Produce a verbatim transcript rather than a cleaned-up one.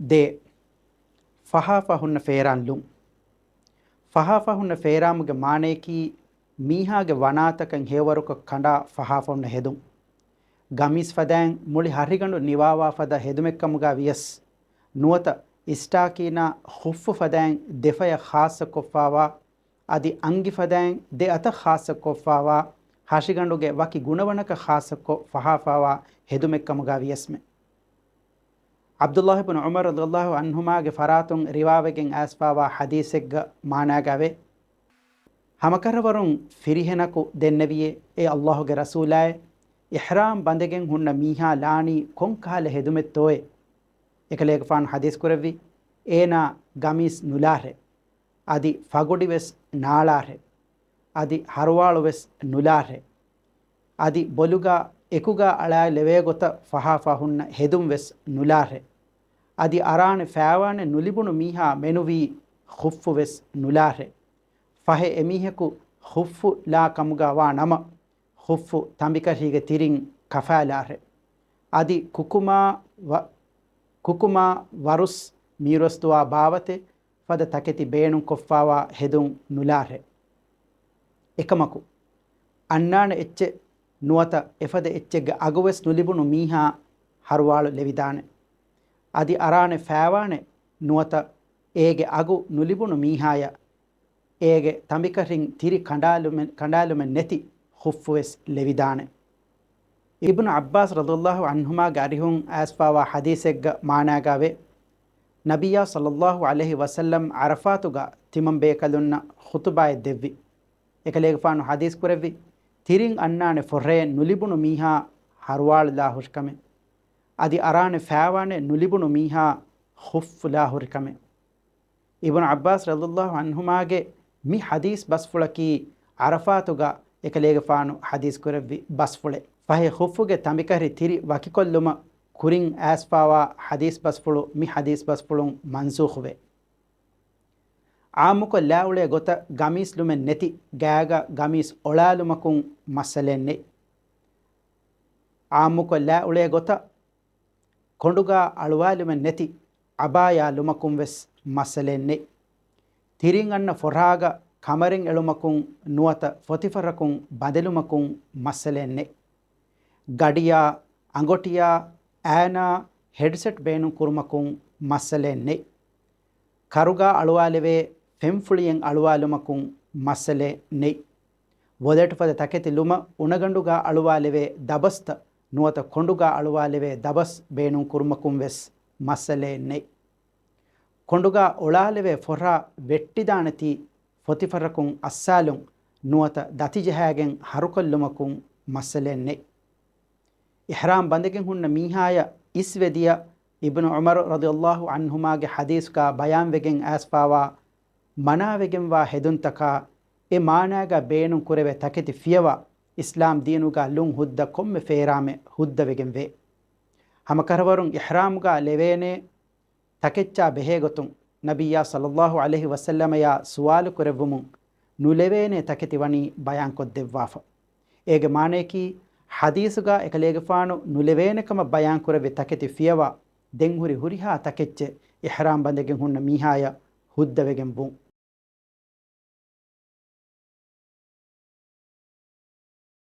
ދޭ، ފަހާފަ ހުންނަ ފޭރާން ލުން. ފަހާފަ ހުންނަ ފޭރާމުގެ މާނަޔަކީ، މީހާގެ ވަނާތަކަށް ހެޔޮވަރުކޮށް ކަނޑާ ފަހާފަ ހުންނަ ހެދުން. ގަމީސް ފަދައިން މުޅި ހަށިގަނޑު ނިވާވާ ފަދަ ހެދުމެއްކަމުގަ ވިޔަސް، ނުވަތަ އިސްޓާކީނާ ޚުއްފު ފަދައިން ދެފަޔަށް ޚާއްޞަކޮށްފާވާ، އަދި އަނގި ފަދައިން ދެ އަތަށް ޚާއްޞަކޮށްފާވާ، ހަށިގަނޑުގެ ވަކި ގުނަވަނަކަށް ޚާއްޞަކޮށް ފަހާފާވާ ހެދުމެއްކަމުގަ ވިޔަސްމެ. ޢަބްދުﷲ ބިން ޢުމަރު ރަޟިޔަﷲ ޢަންހުމާގެ ފަރާތުން ރިވާވެގެން އައިސްފާވާ ޙަދީޘެއްގަ މާނާގައިވޭ، ހަމަކަށަވަރުން ފިރިހެނަކު ދެންނެވިޔޭ، އޭ ﷲ ގެ ރަސޫލާއޭ، އިޙްރާމް ބަނދެގެން ހުންނަ މީހާ ލާނީ ކޮންކަހަލަ ހެދުމެއްތޯއޭ؟ އެކަލޭގެފާނު ޙަދީޘް ކުރެއްވި، އޭނާ ގަމީސް ނުލާށޭ، އަދި ފަގުޑިވެސް ނާޅާށޭ، އަދި ހަރުވާޅުވެސް ނުލާށޭ، އަދި ބޮލުގަ އެކުގަ އަޅާލެވޭ ގޮތަށް ފަހާފަ ހުންނަ ހެދުންވެސް ނުލާށޭ، އަދި އަރާނެ ފައިވާނެ ނުލިބުނު މީހާ މެނުވީ ޚުއްފުވެސް ނުލާށޭ. ފަހެ އެމީހަކު ޚުއްފު ލާ ކަމުގަ ވާ ނަމަ، ޚުއްފު ތަނބިކަށީގެ ތިރިން ކަފާލާށޭ. އަދި ކުކުމާ ވަ-، ކުކުމާ ވަރުސް މީރުއަސްދުވާ ބާވަތެއް ފަދަ ތަކެތި ބޭނުންކޮށްފާވާ ހެދުން ނުލާށޭ. އެކަމަކު، އަންނާނެ އެއްޗެއް ނުވަތަ އެފަދަ އެއްޗެއްގެ އަގުވެސް ނުލިބުނު މީހާ ހަރުވާޅު ލެވިދާނެ. އަދި އަރާނެ ފައިވާނެ ނުވަތަ އޭގެ އަގު ނުލިބުނު މީހާޔަށް އޭގެ ތަނބިކަށިން ތިރި ކަނޑާލުމެއް، ކަނޑާލުމެއް ނެތި ޚުއްފުވެސް ލެވިދާނެ. އިބްނު ޢައްބާސް ރަޟިޔަﷲ ޢަންހުމާގެ އަރިހުން އައިސްފާވާ ޙަދީޘެއްގަ މާނާގައިވޭ، ނަބިއްޔާ ޞައްލަﷲ ޢަލައިހި ވަސައްލަމް ޢަރަފާތުގަ ތިމަންބޭކަލުންނަށް ޚުޠުބާއެއް ދެއްވި. އެކަލޭގެފާނު ޙަދީޘް ކުރެއްވި، ތިރިން އަންނާނެ ފޮށޭ ނުލިބުނު މީހާ ހަރުވާޅުލާ ހުރިކަމެއް، އަދި އަރާނެ ފައިވާނެ ނުލިބުނު މީހާ ޚުއްފުލާ ހުރިކަމެއް. އިބްނު ޢައްބާސް ރަޟިޔަﷲ ޢަންހުމާގެ މި ޙަދީޘް ބަސްފުޅަކީ ޢަރަފާތުގަ އެކަލޭގެފާނު ޙަދީޘް ކުރެއްވި ބަސްފުޅެއް. ފަހެ ޚުއްފުގެ ތަނބިކަށި ތިރި ވަކިކޮށްލުމަށް ކުރިން އައިސްފާވާ ޙަދީޘް ބަސްފުޅު މި ޙަދީޘް ބަސްފުޅުން މަންސޫޚުވޭ. ޢާއްމުކޮށް ލާ އުޅޭ ގޮތަށް ގަމީސް ލުމެއް ނެތި ގާގަ ގަމީސް އޮޅާލުމަކުން މައްސަލައެއް ނެތް. ޢާއްމުކޮށް ލާ އުޅޭ ގޮތަށް ކޮނޑުގަ އަޅުވާލުމެއް ނެތި ޢަބާޔާ ލުމަކުން ވެސް މައްސަލައެއް ނެތް. ތިރިން އަންނަ ފޮށާގަ ކަމަރެއް އެޅުމަކުން ނުވަތަ ފޮތިފަށަކުން ބަނދެލުމަކުން މައްސަލައެއް ނެތް. ގަޑިޔާ، އަނގޮޓިޔާ، އައިނާ، ހެޑްސެޓް ބޭނުން ކުރުމަކުން މައްސަލައެއް ނެތް. ކަރުގަ އަޅުވާލެވޭ ފެންފުޅިއެއް އަޅުވާލުމަކުން މައްސަލައެއް ނެތް. ވޮލެޓް ފަދަ ތަކެތި ލުމަށް އުނަގަނޑުގަ އަޅުވާލެވޭ ދަބަސްތައް ނުވަތަ ކޮނޑުގަ އަޅުވާލެވޭ ދަބަސް ބޭނުން ކުރުމަކުން ވެސް މައްސަލައެއް ނެތް. ކޮނޑުގަ އޮޅާލެވޭ ފޮށާ ވެއްޓިދާނެތީ ފޮތިފަށަކުން އައްސާލުން ނުވަތަ ދަތި ޖަހާގެން ހަރުކޮށްލުމަކުން މައްސަލައެއް ނެތް. އިޙްރާމް ބަނދެގެން ހުންނަ މީހާޔަށް އިސްވެ ދިޔަ އިބްނު ޢުމަރު ރަޟިޔަﷲ ޢަންހުމާގެ ޙަދީޘްގަ ބަޔާންވެގެން އައިސްފާވާ މަނާވެގެންވާ ހެދުންތަކާ އެ މާނާގަ ބޭނުން ކުރެވޭ ތަކެތި ފިޔަވާ އިސްލާމް ދީނުގަ ލުން ހުއްދަ ކޮންމެ ފޭރާމެއް ހުއްދަވެގެން ވޭ. ހަމަކަށަވަރުން އިޙްރާމްގަ ލެވޭނޭ ތަކެއްޗާ ބެހޭގޮތުން ނަބިއްޔާ ޞައްލައްލާހު ޢަލައިހި ވަސައްލަމަޔާ ސުވާލު ކުރެއްވުމުން ނުލެވޭނޭ ތަކެތި ވަނީ ބަޔާންކޮށްދެއްވާފަ. އޭގެ މާނަޔަކީ، ޙަދީޘުގަ އެކަލޭގެފާނު ނުލެވޭނެ ކަމަށް ބަޔާންކުރެއްވި ތަކެތި ފިޔަވާ، ދެން ހުރި ހުރިހާ ތަކެއްޗެއް އިޙްރާމް ބަނދެގެން ހުންނަ މީހާޔަށް ހުއްދަވެގެން ވުން.